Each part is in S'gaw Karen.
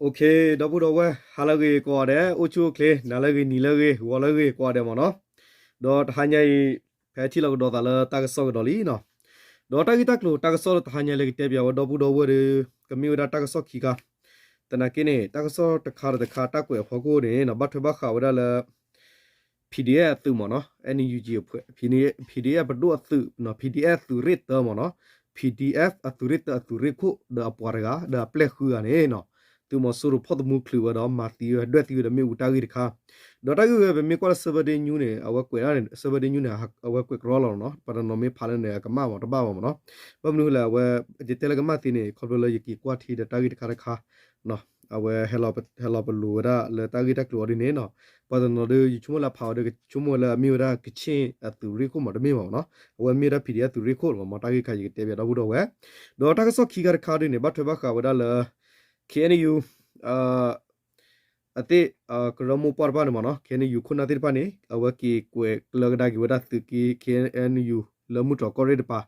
ဒီပုၢ်ဒီဝဲၢ် ဟါလၢအဂ့ၤကိးဂၤဒဲး, အိၣ်ဆူၣ်အိၣ်ချ့ နၤလၢအဂ့ၤ နံၤလၢအဂ့ၤ ဂီၤလၢအဂ့ၤကိးဂၤဒဲးမ့ၢ်နီၤ. ဒီးတဟါညါအံၤ ဖဲထံၣ်လိာ်ကဒီးသးလၢတၢ်ကစီၣ်ကဒီးလံနီၤ. ဒီးတၢ်ဂ့ၢ်တၢ်ကျိၤတၢ်ကစီၣ်လၢတဟါညါလၢကတဲပၠးဝဲဒီပုၢ်ဒီဝဲၢ်ဒီး ကမ့ၢ်ဝဲဒၣ်တၢ်ကစီၣ်ခံခါ, သနာ်က့န့ၣ် တၢ်ကစီၣ်တခါဒီးတခါတၢ်ကွဲးအဖီခိၣ်န့ၣ်နီၤ ဘၣ်ထွဲဘၣ်ဃးဝဲဒၣ်လၢ PDF အသုးမ့ၢ်နီၤ, NUG အ PDF ပဒိၣ်အသုးနီၤ, PDF သုးရ့ၣ်တၢမ့ၢ်နီၤ, PDF အသုးရ့ၣ်တၢအသုးရ့ၣ်ခိၣ်ဒီးအပှၤတဂၤ ဒီးအပျဲၢ်ဃုဂၤန့ၣ်နီၤ, သုးမီၤစိရိၤဖီၣ်သမူချုးဝဲဒီးမၤသံဝဲ ဒွဲၣ်သံဝဲဒီးမ့ၣ်အူတၢ်ဂ့ၢ်တခါ, ဒီးတၢ်ဂ့ၢ်ဝဲပမ့ၢ်ကွၢ်လၢ Saturday News န့ၣ် အဝဲကွဲးဒၣ်န့ၣ် Saturday News န့ၣ် အဝဲကွဲးကရီလီၤနီၤ, ပှၤတနီၤမ့ၢ်ဖးလၢန့ၣ် အကမၣ်မ့ၢ် တဘၣ်ဘၣ်မ့ၢ်နီၤ, ဘၣ်မနုၤလဲၣ် အဝဲ ယတဲလၢကမၣ်သ့န့ၣ် ခီဖျိလၢယက့ၤကွၢ်ထံဒီးတၢ်ဂ့ၢ်တခါတခါ အဝဲဟဲလီၤပလိာ်ဝဲဒၣ်လၢတၢ်ဂ့ၢ်တၢ်ကျိၤအီၤဒ်န့ၣ်နီၤ, ပှၤတနီၤဒီးယဆိကမိၣ်လၢအမ့ၢ်ဝဲဒၣ်ကချ့ၣ်အသုးရ့ၣ်ခိၣ်မ့ၢ်တမ့ၢ်ဘၣ်မ့ၢ်နီၤ, အဝဲမ့ၢ်ဝဲဒၣ် PDF သုးရ့ၣ်ခိၣ်လီၤမ့ၢ် တၢ်ဂ့ၢ်ခါယကတဲပၠးဒီပုၢ်ဒီဝဲၢ်, ဒီးတၢ်ကစီၣ်ခံခါတခါဒ်န့ၣ် ဘၣ်ထွဲဘၣ်ဃးဝဲဒၣ်လၢ KNU အသ့ၣ် ကရၢမိၢ်ပှၢ်တဖၣ်န့ၣ်မ့ၢ်နီၤ, KNU ခိၣ်နၢ်သ့ၣ်တဖၣ်န့ၣ် အဝဲက့ၤကွဲးလၢကဒါက့ၤဝဲဒၣ်သုးက့ KNU လၢမုၢ်တြီၤကီၢ်ရ့ၣ်တပၤ,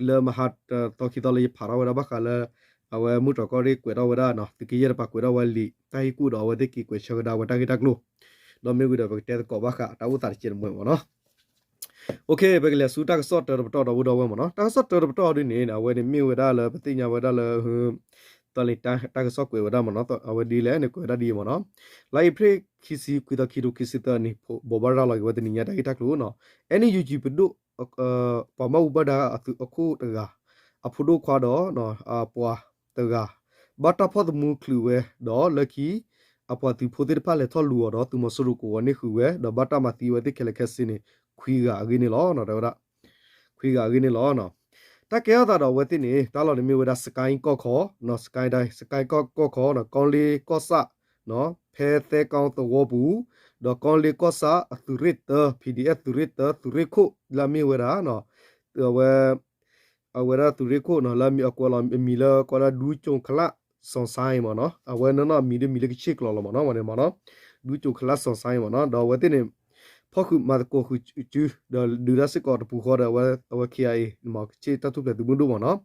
လၢမဟါတသီခံသီလၢယဖးထီၣ်ဝဲဒၣ်ဘၣ်ဃးလၢ အဝဲမုၢ်တြီၤကီၢ်ရ့ၣ်ကွဲးထီၣ်ဝဲဒၣ်နီၤ, သုးက့ယဲၢ်တပၤကွဲးထီၣ်ဝဲလံာ်တၢ်ဟ့ၣ်ကူၣ်ဒီးအဝဲသ့ၣ်က့ၤကွဲးဆၢကဒါဝဲတၢ်ဂ့ၢ်တၢ်ကျိၤ, ဒီးမ့ၢ်ဝံၤဒီးပကတဲသကိးဘၣ်ဃးတၢ်အိၣ်သးတကဲးတမှဲးမ့ၢ်နီၤ. ပကလဲၤဆူတၢ်ကစီၣ်တၢတပတီၢ်ဒီပုၢ်ဒီဝဲၢ်မ့ၢ်နီၤ, တၢ်ကစီၣ်တၢတပတီၢ်ဒ်န့ၣ် အဝဲန့ၣ်မ့ၢ်ဝဲဒၣ်လၢပသ့ၣ်ညါဝဲဒၣ်လၢ တၢ်လံာ်တၢ်ကစီၣ်ကွဲးဝဲဒၣ်မ့ၢ်နီၤ, အဝဲဒ်လဲၣ်န့ၣ် ကွဲးဝဲဒၣ်ဒ်အံၤမ့ၢ်နီၤ, လါအ့ဖြ့ၣ်ခံဆံခွံသီ ခံကထိခံဆံသၢနံၣ် ဘိးဘၣ်ရၤလီၤက့ၤဝဲတနံၤညါတၢ်ဂ့ၢ်တၢ်ကျိၤနီၤ, NUG ပဒိၣ် ပှၤမၢ်အူဘၣ်ဒါအခိၣ်တဂၤ အဖိဒိၣ်ခွါဒီး အပှၤတဂၤ ဘၣ်တၢ်ဖီၣ်သမူချုးဝဲ ဒီးလၢခံ အပှၤသုးဖိသ့ၣ်တဖၣ်လဲၤထီၣ်လူၤအီၤဒီး သုးမီၤစိရိၤကိးဂီၤန့ၢ်ဃုာ်ဝဲ ဒီးဘၣ်တၢ်မၤသံဝဲသ့ၣ်ခဲလၢာ်ခဲဆ့န့ၣ် ခွံဂၤအဂ့ၢ်န့ၣ်လီၤ. တဲဝဲဒၣ် ခွံဂၤအဂ့ၢ်န့ၣ်လီၤ. တၢ်ကဲထီၣ်သးဒီးအဝဲသ့ၣ်န့ၣ် တၢ်လီၢ်န့ၣ်မ့ၢ်ဝဲဒၣ် စကဲကီၢ်ခီ, စကဲ စကဲကီၢ်ခီ ကီလ့ကီၢ်ဆၣ် ဖဲသဲကီသဝီပူၤ, ဒီးကီလ့ကီၢ်ဆၣ်အသုးရ့ၣ်တၢ PDF သုးရ့ၣ်တၢ သုးရ့ၣ်ခိၣ်လၢအမ့ၢ်ဝဲဒၣ် အဝဲ အဝဲဒၣ်သုးရ့ၣ်ခိၣ်နီၤ လၢအမံၤအကွဲးလီၤအမံၤလၢကိးဒၣ် ဒူကၠိၤခလၣ်စီၣ်စါအံၤမ့ၢ်နီၤ, အဝဲနီၢ်နီၢ်အမံၤဒ်မံၤလၢကဆ့ၣ်ကျိာ်လီၤမ့ၢ်နီၤ, ဝဲန့ၣ်မ့ၢ်နီၤ, ဒူကၠိၤခလၣ်စီၣ်စါအံၤမ့ၢ်နီၤ, ဒီးအဝဲသ့ၣ်န့ၣ် ဖီၣ်ဃုာ်မၤသကိးဃုာ်စု ဒီးဒုးတၢ်စ့ၢ်ကီးတပူၤဃီဒီး အဝဲ KIA ကဆ့ၣ်တၢ်ထူၣ်ဖျဲးသုးမုၢ်ဒိၣ်မ့ၢ်နီၤ,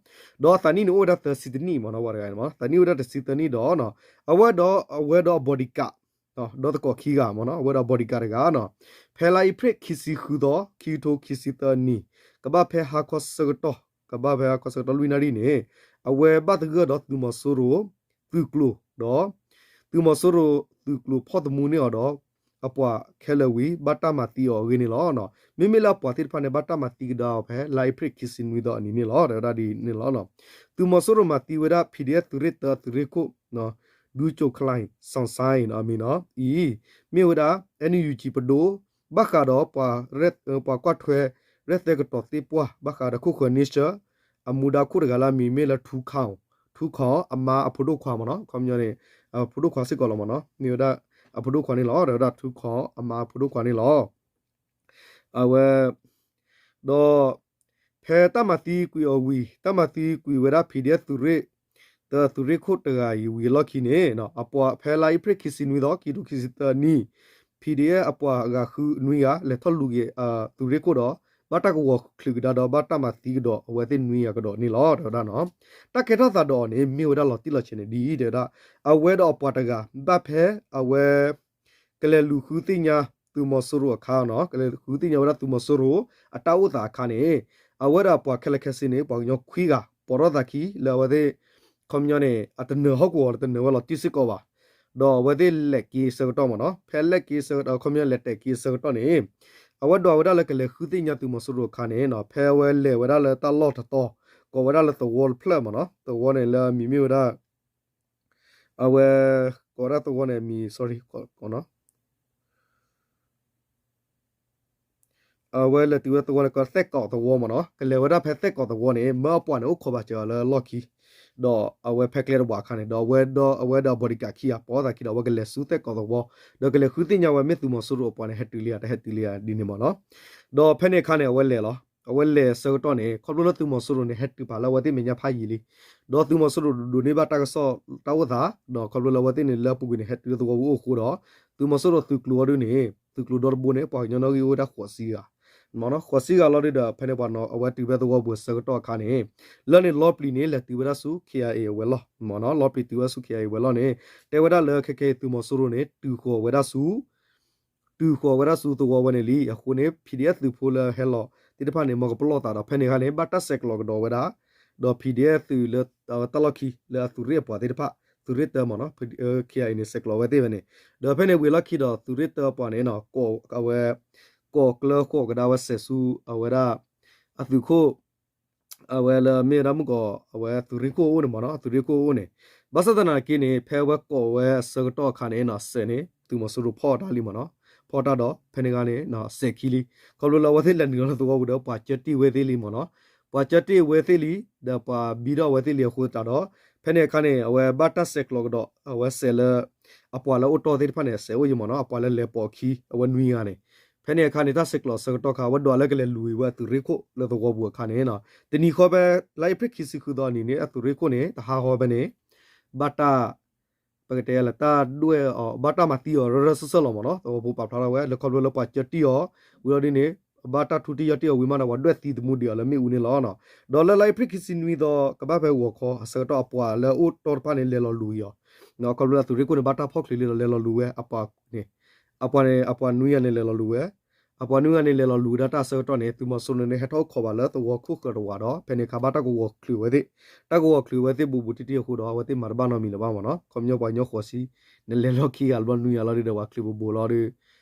ဒီးအသးနံၣ်န့ၣ်အိၣ်ဝဲဒၣ်သၢဆံတနံၣ်မ့ၢ်နီၤ, ပှၤတဂၤန့ၣ်မ့ၢ် သးနံၣ်အိၣ်ဝဲဒၣ်တဆံသၢနံၣ်ဒီး အဝဲဒီး အဝဲဒီးအ bodyguard ဒီသကိးခံဂၤမ့ၢ်နီၤ, အဝဲဒီး bodyguard တဂၤနီၤ, ဖဲလါအ့ဖြ့ၣ်ခံဆံဃုသီ ခံကထိခံဆံသၢနံၣ် ကဘၣ်ဖဲဟါခီဆၢကတီၢ်, ကဘၣ်ဖဲဟါခီဆၢကတီၢ်လွံၢ်နၣ်ရံၣ်န့ၣ် အဝဲဘၣ်သဂၢၢ်ဒီးသုးမီၤစိရိၤသုးကျိၤဒီး သုးမီၤစိရိၤသုးကျိၤဖီၣ်သမူန့ၢ်အီၤဒီး အပှၤခဲလၢာ်ဝံၤ ဘၣ်တၢ်မၤသံအီၤအဂ့ၢ်န့ၣ်လီၤ. မ့မ့ၢ်လၢအပှၤသ့ၣ်တဖၣ်န့ၣ် ဘၣ်တၢ်မၤသံကဒါအီၤဖဲလါအ့ဖြ့ၣ်ခံဆံနွံသီအနံၤန့ၣ်လီၤ. တဲဝဲဒၣ်ဒ်န့ၣ်လီၤ. သုးမီၤစိရိၤမၤသံဝဲဒၣ် PDF သုးရ့ၣ်တၢသုးရ့ၣ်ခိၣ် ဒူကၠိၤခလၣ်စီၣ်စါအံၤအမံၤနီၤ အံၤ မ့ၢ်ဝဲဒၣ် NUG ပဒိၣ် ဘၣ်ဃးဒီး ပှၤကွၢ်ထွဲ ရဲၣ်သဲကတီၤသ့ၣ်ပှၢ် ဘၣ်ဃးဒီးခိၣ်ဃၢၤန့ဆၢၣ် အမူဒါခိၣ်တဂၤလၢအမံၤမ့ၢ်လၢ ထူခီၣ် ထူခီၣ်အမါအဖိဒိၣ်ခွါမ့ၢ်နီၤ, ခီပညီန့ၣ် အဖိဒိၣ်ခွါစ့ၢ်ကီးလီၤမ့ၢ်နီၤ, မ့ၢ်ဝဲဒၣ်အဖိဒိၣ်ခွါန့ၣ်လီၤ. တဲဝဲဒၣ်ထူခီၣ်အမါအဖိဒိၣ်ခွါန့ၣ်လီၤ. အဝဲ ဒီး ဖဲတၢ်မၤသံကွံာ်အီၤဝံၤ တၢ်မၤသံကွံာ်ဝဲဒၣ် PDF သုးရ့ၣ်တၢသုးရ့ၣ်ခိၣ်တဂၤအံၤဝံၤအလီၢ်ခံန့ၣ် အပှၤဖဲလါအ့ဖြ့ၣ်ခံဆံနွံသီ ခံကထိခံဆံသၢနံၣ် PDF အပှၤဂၤဃုနွံဂၤ လဲၤထီၣ်လူၤက့ၤသုးရ့ၣ်ခိၣ်ဒီး ဘၣ်တၢ်ကဝီၤချုးကဒါဒီး ဘၣ်တၢ်မၤသံကဒီးအဝဲသ့ၣ်နွံဂၤကဒီးန့ၣ်လီၤ. တဲဝဲဒၣ်နီၤ တၢ်ကဲထီၣ်သးဒီးအီၤန့ၣ် မ့ၢ်ဝဲဒၣ်လီၤတံၢ်လီၤဆဲးန့ၣ်ဒ်အံၤ တဲဝဲဒၣ် အဝဲဒီးအပှၤတဂၤ ဘၣ်ဖဲအဝဲ ကလဲၤလူၤဃုသ့ၣ်ညါသုးမီၤစိရိၤအခါနီၤ, ကလဲၤဃုသ့ၣ်ညါဝဲဒၣ်သုးမီၤစိရိၤအတၢ်အိၣ်သးအခါန့ၣ် အဝဲဒၣ်ပှၤခဲလၢာ်ခဲဆ့န့ၣ် ပှၤကညီခွံဂၤ ပိာ်ထီၣ်သးခံလၢအဝဲသ့ၣ် ခီပညီန့ၣ် အတနၢၤဟီၣ်ကဝီၤ တနၢၤဝဲလီၤတံၢ်စ့ၢ်ကီးဘၣ်. ဒီးအဝဲသ့ၣ်လဲၤက့ၤအဆၢကတီၢ်မ့ၢ်နီၤ, ဖဲလဲၤက့ၤအဆၢကတီၢ် ခီပညီလဲၤတဲာ်က့ၤအဆၢကတီၢ်န့ၣ် အဝဲဒွးဝဲဒၣ်လၢကလဲၤဃုသ့ၣ်ညါသုးမီၤစိရိၤအခါန့ၣ် ဖဲအဝဲလဲၤဝဲဒၣ်လၢတၢ်လီၢ်တတီၤ ကိးဝဲဒၣ်လၢသဝီတဖျၢၣ်မ့ၢ်နီၤ, သဝီန့ၣ်လၢအမံၤမ့ၢ်ဝဲဒၣ် အဝဲ ကိးဝဲဒၣ်သဝီန့ၣ်အမံၤ sorry အဝဲလဲၤတုၤဝဲသဝီန့ၣ် ကိးသဲၣ်ကိးသဝီမ့ၢ်နီၤ, ကလဲၤဝဲဒၣ်ဖဲသဲၣ်ကိးသဝီန့ၣ် မၢအပှၤန့ၣ် အိၣ်ခိးဘၣ်စၢၤအီၤလၢလီၢ်ခံ, ဒီးအဝဲဖဲကျဲတဘၣ်အခါန့ၣ် ဒီးအဝဲဒီးအဝဲဒီး bodyguard ခံဂၤ ပိာ်သးခံဒီး အဝဲကလဲၤဆူသဲၣ်ကိးသဝီ, ဒီးကလဲၤဃုသ့ၣ်ညါဝဲ မ့ၢ်သုးမီၤစိရိၤအပှၤန့ၣ် ဟဲတုၤလံဧါ တဟဲတုၤလံဧါဒ်န့ၣ်မ့ၢ်နီၤ, ဒီးဖဲန့ၣ်အခါန့ၣ် အဝဲလဲၤလီၤ, အဝဲလဲၤဆၢကတီၢ်န့ၣ် ခီဖျိလၢသုးမီၤစိရိၤန့ၣ် ဟဲတုၤဖးလၢအဝဲသ့ၣ်မဲာ်ညါဖးယံာ်လံ, ဒီးသုးမီၤစိရိၤဒိးန့ၢ်ဘၣ်တၢ်ကစီၣ်တၢ်အိၣ်သး, ဒီးခီဖျိလၢအဝဲသ့ၣ်န့ၣ် လၢအပူၤကွံာ်န့ၣ် ဟဲတုၤလၢသဝီပူၤအိၣ်အဃိဒီး သုးမီၤစိရိၤသုးကျိၤအီၤဒုန့ၣ် သုးကျိၤဒီတဘိန့ၣ် ပှၤကညီနီၣ်ဂံၢ်အိၣ်ဝဲဒၣ်ဃိးဆံဂၤ, မ့ၢ်နီၤ ဃိးဆံဂၤလီၤဒုဒီး ဖဲန့ၣ်ပှၤနီၤ အဝဲတုၤဖဲသဝီပူၤအဆၢကတီၢ်အခါန့ၣ် လၢန့ၣ်လီပျံၤန့ၣ် လဲၤတုၤဝဲဒၣ်ဆူ ခ့ၣ်အဲၣ်ဝဲၤလီၢ် မ့ၢ်နီၤ လီပျံၤတုၤဝဲဆူ ခ့ၣ်အဲၣ်ဝဲၤလီၢ်န့ၣ် တဲဝဲဒၣ်လၢခဲခဲအံၤသုးမီၤစိရိၤန့ၣ် တုၤဃီၤဝဲဒၣ်ဆူ တုၤဃီၤဝဲဒၣ်ဆူသဝီဝဲန့ၣ်လံ. အဃိန့ၣ် PDF သုးဖိလၢဟဲလီၤသ့ၣ်တဖၣ်န့ၣ် မ်ကပလီၢ်သးဒီး ဖဲန့ၣ်အခါန့ၣ် ဘၣ်တၢ်ဆဲးကျိးကဒီးဝဲဒၣ် ဒီး PDF သုးလၢတၢ်လီၢ်ခံလၢအသုးရ့ၣ်အပှၤသ့ၣ်တဖၣ် သုးရ့ၣ်တၢမ့ၢ်နီၤ ခ့ၣ်အဲၣ်အံၤန့ၣ် ဆဲးကျိးဝဲသ့ၣ်ဝဲန့ၣ် ဒီးဖဲန့ၣ်ဝံၤလီၢ်ခံဒီး သုးရ့ၣ်တၢအပှၤန့ၣ် အဝဲ ကိးကျၢၤဃီၤကဒါဝဲစဲးဆူ အဝဲဒၣ် အသုးခိၣ် အဝဲလၢမ့ၢ်ဝဲဒၣ်မုၢ်ကီး အဝဲသုးရ့ၣ်ခိၣ်အအိၣ်န့ၣ်မ့ၢ်နီၤ သုးရ့ၣ်ခိၣ်အအိၣ်န့ၣ် ဘၣ်ဆၣ်သနာ်က့န့ၣ် ဖဲဝဲကိးဝဲအဆၢကတီၢ်အခါန့ၣ် စဲးန့ၣ် သုးမီၤစိရိၤဖီၣ်အီၤတၢ်လံမ့ၢ်နီၤ ဖီၣ်တၢ်ဒီး ဖဲန့ၣ်ဂၤန့ၣ် စဲးခံလံ ခီဖျိလၢအဝဲသ့ၣ်လဲၤနုာ်လီၤလၢသဝီပူၤဒီး ပှၤကၢတံၢ်ဝဲသ့ၣ်လံမ့ၢ်နီၤ ပှၤကၢတံၢ်ဝဲသ့ၣ်လံ ဒီးပှၤဘံထီၣ်ဝဲသ့ၣ်လံအဃိသတးဒီး ဖဲန့ၣ်အခါန့ၣ် အဝဲဘၣ်တၢ်ဆဲးကျိးကဒီး အဝဲစဲးလၢ အပှၤလၢအိၣ်တီၢ်သ့ၣ်တဖၣ်န့ၣ် အစဲးအိၣ်ယံၤမ့ၢ်နီၤ အပှၤလၢလဲၤပိာ်အခံ အဝဲနွံဂၤန့ၣ် ဖဲန့ၣ်အခါန့ၣ် တၢ်ဆဲးကျိးအဆၢကတီၢ်ခါ အဝဲဒွးလၢကလဲၤလူၤဝံၤဝဲအသုးရ့ၣ်ခိၣ်လၢသဝီပူၤအခါန့ၣ် တနံၤဃီဖဲ လါအ့ဖြ့ၣ်ခံဆံဃုသီအနံၤန့ၣ် အသုးရ့ၣ်ခိၣ်န့ၣ် တဟးဂီၤဖဲန့ၣ် ဘၣ်တၢ် ပကတဲလၢ တၢ်ဒွဲၣ်အီၤ ဘၣ်တၢ်မၤသံအီၤရၢရၢစၢၢ်စၢ်လီၤမ့ၢ်နီၤ သဝီဖိပာ်ဖျါထီၣ်ဝဲ လၢခီဖျိလၢပှၤကၢတံၢ်အီၤ ဝံၤလီၤဒ်န့ၣ် ဘၣ်တၢ်ထူတံၢ်ယီၢ်တံၢ်အီၤဝံၤမးဒီး ပှၤဒွဲၣ်သံသမူဒံးအီၤလၢမ့ၣ်အူန့ၣ်လီၤ. ဒီးလၢလါအ့ဖြ့ၣ်ခံဆံနွံသီ ကဘၣ်ဖဲဂီၤခီအဆၢကတီၢ် အပှၤလၢအိၣ်တီၢ်တဖၣ်န့ၣ် လဲၤလီၤလူၤဝံၤအီၤ ခီဖျိလၢအသုးရ့ၣ်ခိၣ်န့ၣ် ဘၣ်တၢ်ဖီၣ်ချုးလံဒီး လဲၤလီၤလူၤဝဲ အပှၤန့ၣ် အပှၤန့ၣ် အပှၤနွံဂၤန့ၣ် လဲၤလီၤလူၤဝဲ အပှၤနွံဂၤန့ၣ် လဲၤလီၤလူၤဝဲဒၣ်တၢ်အဆၢကတီၢ်န့ၣ် သုးမီၤစိရိၤန့ၣ် ဟဲထီၣ်အိၣ်ခိးဘၣ်လၢသဝီခိၣ်ဃၢၤတဝးဒီး ဖဲန့ၣ်အခါဘၣ်တၢ်ကဝီၤချုးဝဲသ့ၣ် တၢ်ကဝီၤချုးဝဲသ့ၣ်ဘူးဘူးတံၢ်တံၢ်အဃိဒီး အဝဲသ့ၣ်မၤတဘၣ်နီတမံၤလၢၤဘၣ်မ့ၢ်နီၤ ခီပညီပှၤကညီဃိးဆံ နလဲၤလီၢ်ခံဂၤဘျီနွံဂၤလီၤဒုဒီး ပှၤချုးဘူးဘူးလီၤဒီး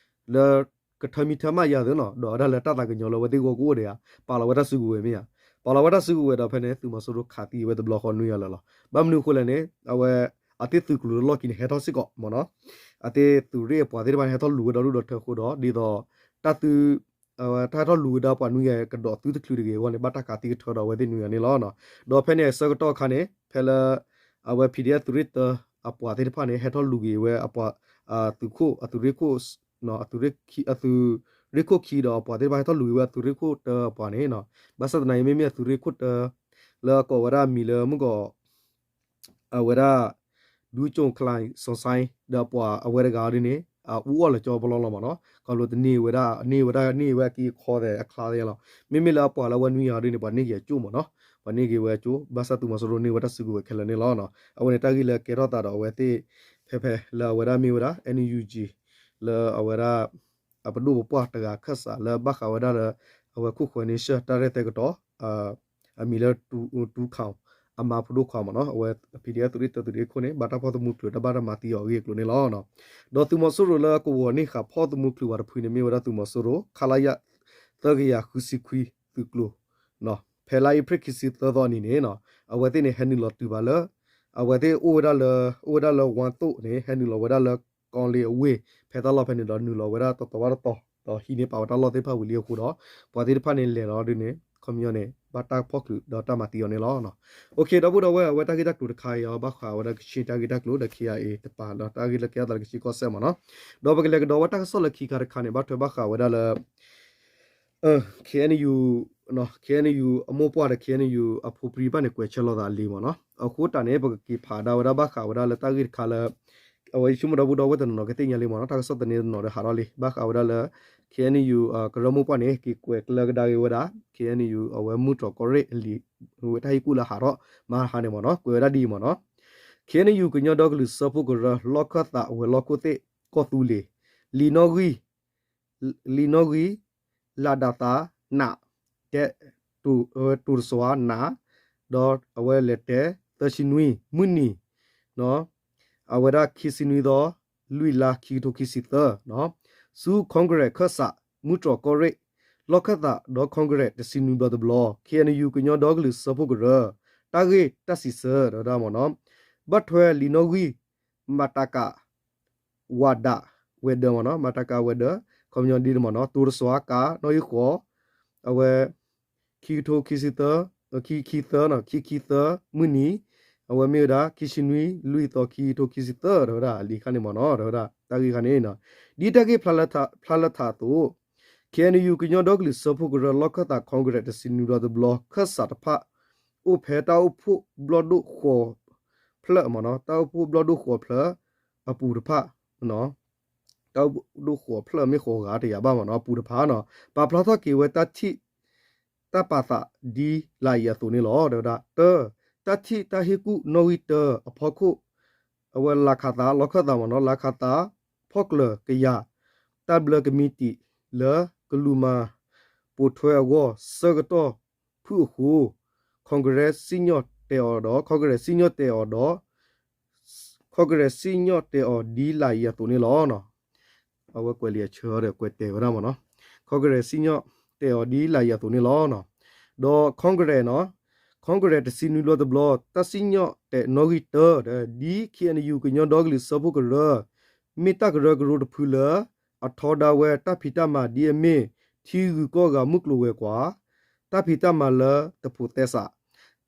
လၢ ကထၢမံထၢမးယၤသ့နီၤ ဒီးဝဲဒၣ်လၢတၢ်သးကညီၤလၢအဝဲသ့ၣ်ဂီၢ်ကအိၣ်ဒီးဧါ ပာ်လီၤဝဲတၢ်စုကဝဲၤမ့ၢ်ဧါ ပာ်လီၤဝဲတၢ်စုကဝဲၤဒီးဖဲန့ၣ် သုးမီၤစိရိၤခးသံဝဲတဘျီဃီနွံဂၤလၢာ်လီၤ. ဘၣ်မနုၤအဃိလဲၣ်န့ၣ် အဝဲ အသ့ၣ်သုးကျိၤလၢလီၢ်ခံန့ၣ် ဟဲထီၣ်စ့ၢ်ကီးမ့ၢ်နီၤ အသ့ၣ်သုးရ့ၣ်အပှၤသ့ၣ်တဖၣ်န့ၣ် ဟဲထီၣ်လူၤဝဲဒီဒူၣ်ဒီထၢအဃိဒီး ဒ်သိး တၢ်သု အဝဲတၢ်ဟဲထီၣ်လူၤဝဲဒီးပှၤနွံဂၤကဒီးသုတချုးတဂ့ၤအဂီၢ်န့ၣ် ဘၣ်တၢ်ခးသံကထၢဒီးအဝဲသ့ၣ်နွံဂၤန့ၣ်လီၤ. ဒီးဖဲန့ၣ်အဆၢကတီၢ်အခါန့ၣ် ဖဲလၢ အဝဲ PDF သုးရ့ၣ်တၢအပှၤသ့ၣ်တဖၣ်န့ၣ် ဟဲထီၣ်လူၤက့ၤဝဲအပှၤ သုးခိၣ် အသုးရ့ၣ်ခိၣ် အသုးရ့ၣ်ခိၣ်ခံဒီးအပှၤသ့ၣ်တဖၣ်ဟဲထီၣ်လူၤက့ၤဝဲအသုးရ့ၣ်ခိၣ်တၢအပှၤန့ၣ် ဘၣ်ဆၣ်သနာ်က့ မ့မ့ၢ်အသုးရ့ၣ်ခိၣ်တၢ လၢအကိးဝဲဒၣ်မံၤလၢမုၢ်ကီး အဝဲဒၣ် ဒူကၠိၣ်ချါစီၤစါ ဒီးအပှၤအဝဲတဂၤဒ်န့ၣ် အအူအီၣ်လၢကၠီပလီၢ်လီၤမ့ၢ်နီၤ ခီဖျိတန့ၢ်ဝဲဒၣ် န့ၢ်ဝဲဒၣ်န့ၢ်ဝဲအက့အခီသဲးအချါသ့ၣ်လီၤ. မ့မ့ၢ်လၢအပှၤလၢအဝဲနွံဂၤဒ်န့ၣ် ပှၤန့ၢ်က့ၤအကၠိၣ်မ့ၢ်နီၤ ပှၤန့ၢ်က့ၤဝဲအကၠိၣ် ဘၣ်ဆၣ်သုးမီၤစိရိၤန့ၢ်ဝဲတၢ်စုကဝဲၤခဲလၢာ်န့ၣ်လီၤ. အဝဲန့ၣ်တၢ်ဂ့ၢ်လၢကဲထီၣ်သးဒီးအဝဲသ့ၣ် ဖဲဖဲလၢအဝဲဒၣ်မ့ၢ်ဝဲဒၣ် NUG လၢအဝဲဒၣ် အပဒိၣ်ပပှၢ်တဂၤခၢၣ်စးလၢဘၣ်ဃးဝဲဒၣ်လၢ အဝဲခိၣ်ဃၢၤန့ဆၢၣ်တၢ်ရဲၣ်သဲကတီၤ အမံၤလၢ တူၣ်ခၣ် အမါဖိဒိၣ်ခွါမ့ၢ်နီၤ အဝဲ PDF သုးရ့ၣ်တၢသုးရ့ၣ်ခိၣ်န့ၣ် ဘၣ်တၢ်ဖီၣ်သမူချုးတၢ်ဘၣ်တၢ်မၤသံအီၤအဂ့ၢ်အကျိၤန့ၣ်လီၤ. ဒီးသုးမီၤစိရိၤလၢကဝီၤန့ၢ်ဃာ်ဖီၣ်သမူချုးဝဲတဖုန့ၣ် မ့ၢ်ဝဲဒၣ်သုးမီၤစိရိၤ ခလရ သၢကယၤဃုဆံခွံ သုးကျိၤ ဖဲလါအ့ဖြ့ၣ်ခံဆံသၢသီအနံၤန့ၣ် အဝဲသ့ၣ်န့ၣ် ဟဲနုာ်လီၤတုၤဘၣ်လၢ အဝဲသ့ၣ်အိၣ်ဝဲဒၣ်လၢ အိၣ်ဝဲဒၣ်လၢဝါသိၣ်န့ၣ် ဟဲနုာ်လီၤဝဲဒၣ်လၢကီၢ်လ့အဝ့ၢ် ဖဲတၢ်လီၢ်ဖဲန့ၣ်ဒီး နုာ်လီၤဝဲဒၣ်တတီၤဘၣ်တတီၤ ဒီးဟံးန့ၢ်ပာ်ဝဲတၢ်လီၢ်သ့ၣ်တဖၣ်ဝံၤလံအဃိဒီး ပှၤသ့ၣ်တဖၣ်န့ၣ်လဲၤလီၤဒ်န့ၣ် ခီပညီန့ၣ် ဘၣ်တၢ်ဖီၣ်ချုးဒီးတၢ်မၤသံအီၤန့ၣ်လီၤ. ဒီပုၢ်ဒီဝဲၢ် အဝဲတၢ်ဂ့ၢ်တၢ်ကျိၤတခါအံၤ ဘၣ်ဃးဝဲဒၣ်ကချ့ၣ်တၢ်ဂ့ၢ်တၢ်ကျိၤဒီး ခ့ၣ်အဲၣ်အ့ၣ် တပၤလၢတၢ်ဂ့ၢ်လၢကဲထီၣ်သးလၢကချ့ၣ်ကီၢ်စဲၣ်မ့ၢ်နီၤ. ဒီးပကလဲၤကဒီးဝဲတၢ်ကစီၣ်လၢခံခါတခါန့ၣ် ဘၣ်ထွဲဘၣ်ဃးဝဲဒၣ်လၢ KNU KNU အမိၢ်ပှၢ်ဒီး KNU အဖိပြံတဖၣ်န့ၣ် ကွဲးဆၢလီၤသးအလံာ်မ့ၢ်နီၤ. အဃိတၢ်န့ၣ် ပကက့ၤဖးဒၣ်ဝဲဒၣ်ဘၣ်ဃးဝဲဒၣ်လၢတၢ်ဂ့ၢ်တခါလၢ အဝဲယဆိကမိၣ်ဒီပုၢ်ဒီဝဲၢ်တနီၤနီၤကသ့ၣ်ညါလံမ့ၢ်နီၤ. တၢ်ကစီၣ်သန့တနီၤဒီးဟးထီၣ်လံ ဘၣ်ဃးဝဲဒၣ်လၢ KNU ကရၢမိၢ်ပှၢ်န့ၣ် က့ၤကွဲးကျၢကဒါက့ၤဝဲဒၣ် KNU အဝဲမုၢ်တြီၢ်ကီၢ်ရ့ၣ်အလံာ် ဝဲတၢ်ဟ့ၣ်ကူၣ်လၢဟးထီၣ်မဟါန့ၣ်မ့ၢ်နီၤ ကွဲးဝဲဒၣ်ဒ်အံၤမ့ၢ်နီၤ. KNU ကညီဒီကလုာ်စၢဖှိၣ်ကရၢ လီၢ်ခၢၣ်သးဝဲၤလီၢ်ခိၣ်သ့ၣ် ကီၢ်သူလ့ၤ လံာ်နီၣ်ဂံၢ် လံာ်နီၣ်ဂံၢ် လးဒၣ်သး နး တဲ တိၢ်တစွၤ နး ဒီးအဝဲလဲၤတဲ သၢဆံနွံ မုၢ်နံၤ အဝဲဒၣ်ခံဆံနွံသီ လွံၢ်လါ ခံကထိခံဆံသၢ ဆူ Congress ခၢၣ်စး မုၢ်တြီၢ်ကီၢ်ရ့ၣ် လီၢ်ခၢၣ်သးဒီး Congress တဆံနွံဘျီတဘျီ KNU ကညီဒီကလုာ်စၢဖှိၣ်ကရၢ တၢ်ဂ့ၢ်တၢ်စံးဆၢ တဲဝဲဒၣ်မ့ၢ်နီၤ ဘၣ်ထွဲလံာ်နီၣ်ဂံၢ် မတက ဝၤဒး ဝဲၤဒၢးမ့ၢ်နီၤ မတက ဝဲၤဒၢး ခီပညီဒ်န့ၣ်မ့ၢ်နီၤ တိၢ်တစွၤ ကး နီၣ်ဂံၢ်ဃိး အဝဲ ခံကထိခံဆံသၢ ခံခံသၢ ခံခံသၢ မုၢ်နံၤ အဝဲမ့ၢ်ဝဲဒၣ် ခံဆံနွံ လွံၢ်သီ ခံကထိခံဆံသၢ တဲဝဲဒၣ် လံာ်ခါန့ၣ်မ့ၢ်နီၤ တဲဝဲဒၣ် တၢ်ဂ့ၢ်ခါန့ၣ် ဒ်တၢ်ဂ့ၢ်ဖျါလၢထးအသိး KNU ကညီဒီကလုာ်စၢဖှိၣ်ကရၢ လီၢ်ခၢၣ်သး Congress တဆံနွံဘျီတဘျီ ခၢၣ်စးတဖၣ် အိၣ်ဖဲတၢ်အိၣ်ဖှိၣ်ဘျီၣ်ဒိၣ်ဃိးဖျၢၣ်မ့ၢ်နီၤ တၢ်အိၣ်ဖှိၣ်ဘျီၣ်ဒိၣ်ဃိးဖျၢၣ်အပူၤတဖၣ်မ့ၢ်နီၤ တၢ်အိၣ်ဒိၣ်ဃိးဖျၢၣ်မ့ၢ်ဃိးဂၤတယာ်ဘၣ်မ့ၢ်နီၤ အပူၤတဖၣ်နီၤ ပာ်ဖျါထီၣ်က့ၤဝဲတၢ်ထံၣ် တၢ်ပာ်သးဒ်လာ်အံၤအသိးန့ၣ်လီၤ. တဲဝဲဒၣ် တၢ, တၢ်ထံၣ်တၢ်ဟ့ၣ်ကူၣ်နီၣ်ဂံၢ်တၢအဖီခိၣ် အဝဲလါခးသး လီခၢၣ်သးမ့ၢ်နီၤ လါခးသး ဖီၣ်ကျၢၤကယၤ တၢ်ဘျၢကမံးတံာ်လၢကလူၤမၤပိာ်ထွဲအဂီၢ် ဆၢကတီၢ်ဖုၣ်အဃိ Congress စံၣ်ညီၣ်တဲအီၤဒီး Congress စံၣ်ညီၣ်တဲအီၤဒီး Congress စံၣ်ညီၣ်တဲအီၤဒ်လာ်အံၤအသိးန့ၣ်လီၤ. အဝဲကွဲးလံာ်အဆၢဒီးကွဲးတဲဝဲဒၣ်မ့ၢ်နီၤ Congress စံၣ်ညီၣ်တဲအီၤဒ်လာ်အံၤအသိးန့ၣ်လီၤ. ဒီး Congress နီၤ Congress တဆံနွံဘျီတဘျီ တၢ်စံၣ်ညီၣ်တဲနီၣ်ဂံၢ်တၢ ဒ် K N U ကညီဒီကလုာ်စၢဖှိၣ်ကရၢ မ့ၢ်တၢ်ကရၢကရိတဖုလၢ အထီဒါဝဲတၢ်ဖံးတၢ်မၤဒ်အမ့ၢ် ထံဂုၤကီၢ်ဂၤမုၢ်ကျိၤဝဲၤကွာ် တၢ်ဖံးတၢ်မၤလၢတဖိးသဲစး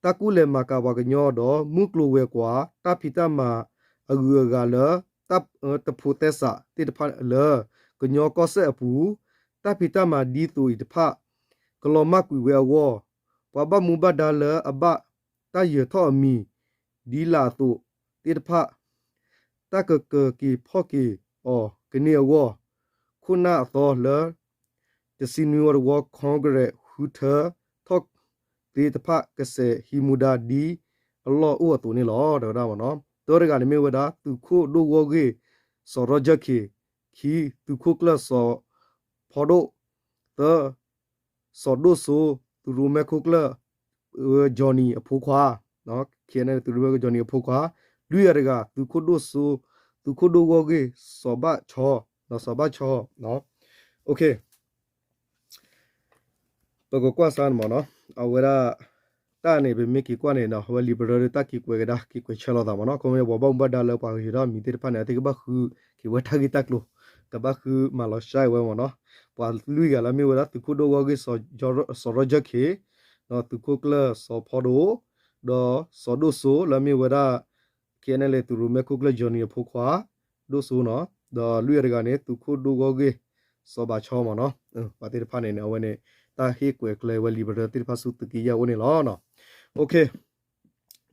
တၢ်ကူၣ်လဲၤမၤကၤပှၤကညီဒီး မုၢ်ကျိၤဝဲၤကွာ် တၢ်ဖံးတၢ်မၤအဂုၤအဂၤလၢ တဖိးသဲစးသ့ၣ်တဖၣ်လၢ ကညီကီၢ်စဲၣ်အပူၤ တၢ်ဖံးတၢ်မၤဒ်သိးအံၤတဖၣ် ကလီၤမၢ်ကွံာ်ဝဲအဂီၢ် ပှၤဘၣ်မူဘၣ်ဒါလၢအဘၣ်တၢ်ယၢၤထီၣ်အမံၤ ဒ်လာ်အသိးသ့ၣ်တဖၣ် တၢ်ကကၢၤက့ၤဖီၣ်က့ၤအီၤကန့ၢ်အဂီၢ် ခိၣ်နၢ်အသီလၢ တဆံနွံဝီတဝီ Congress ဃုထၢထီၣ်သ့ၣ်တဖၣ် ကစဲးဟံးမူဒါဒ်အလီၢ်အိၣ်အသိးန့ၣ်လီၤ တဲဝဲဒၣ်မ့ၢ်နီၤ. တၢတဂၤန့ၣ်မ့ၢ်ဝဲဒၣ် သုးခိၣ်ဒိၣ်ဂီၢ်ဂ့ၢ် စီၤရီကၠၢၢ်ခ့ၤ, ခံ, သုးခိၣ်ကျၢၢ်စီၤဖီဒိၣ်, သၢ, စီၤဒိၣ်စိ သုးရိၣ်မဲခိၣ်ကျၢၢ် Johnny အဖိခွါ, ခံန့ၣ် သုးရိၣ်မဲခိၣ် Johnny အဖိခွါ, လွံၢ်ဂၤတဂၤ သုးခိၣ်ဒိၣ်စိ, သုးခိၣ်ဒိၣ်ဂီၢ်ဂ့ၢ် စီၤဘၣ်ဆီ, စီၤဘၣ်ဆီ, ပကကွၢ်စါန့ၣ်မ့ၢ်နီၤ, အဝဲဒၣ် တၢ်န့ၣ် ပမ့ၢ်က့ၤကွၢ်န့ၣ်ဒီး အဝဲလံာ်ပရၢဒ်တၢ်က့ၤကွဲးကဒါ က့ၤကွဲးဆၢလိာ်သးမ့ၢ်နီၤ, ခီမ့ၢ်ပှၤဘၣ်မူဘၣ်ဒါလၢပှၤကယၢၤထီၣ်အမံၤသ့ၣ်တဖၣ်န့ၣ် အသ့ၣ်ကဘၣ်ဃုက့ၤဝဲတၢ်ဂ့ၢ်တၢ်ကျိၤ, ကဘၣ်ဃုမၤလီၤစှၤဝဲမ့ၢ်နီၤ, ပှၤလွံၢ်ဂၤလၢအမ့ၢ်ဝဲဒၣ် သုးခိၣ်ဒိၣ်ဂီၢ်ဂ့ၢ် စီၤရီကၠၢၢ်ခ့ၤ, ဒီးသုးခိၣ်ကျၢၢ်စီၤဖီဒိၣ်, ဒီးစီၤဒိၣ်စိလၢအမ့ၢ်ဝဲဒၣ် KNLA သုးရိၣ်မဲခိၣ်ကျၢၢ် Johnny အဖိခွါ, ဒိၣ်စိနီၤ, ဒီးလွံၢ်ဂၤတဂၤန့ၣ် သုးခိၣ်ဒိၣ်ဂီၢ်ဂ့ၢ် စီၤဘၣ်ဆီမ့ၢ်နီၤ, ပှၤသ့ၣ်တဖၣ်န့ၣ်န့ၣ် အဝဲန့ၣ် တၢ်ဟ့ၣ်ကွဲးကျဲဝဲလံာ်ပရၢသ့ၣ်တဖၣ်ဆူသုးက့ယဲၢ်အအိၣ်န့ၣ်လီၤ.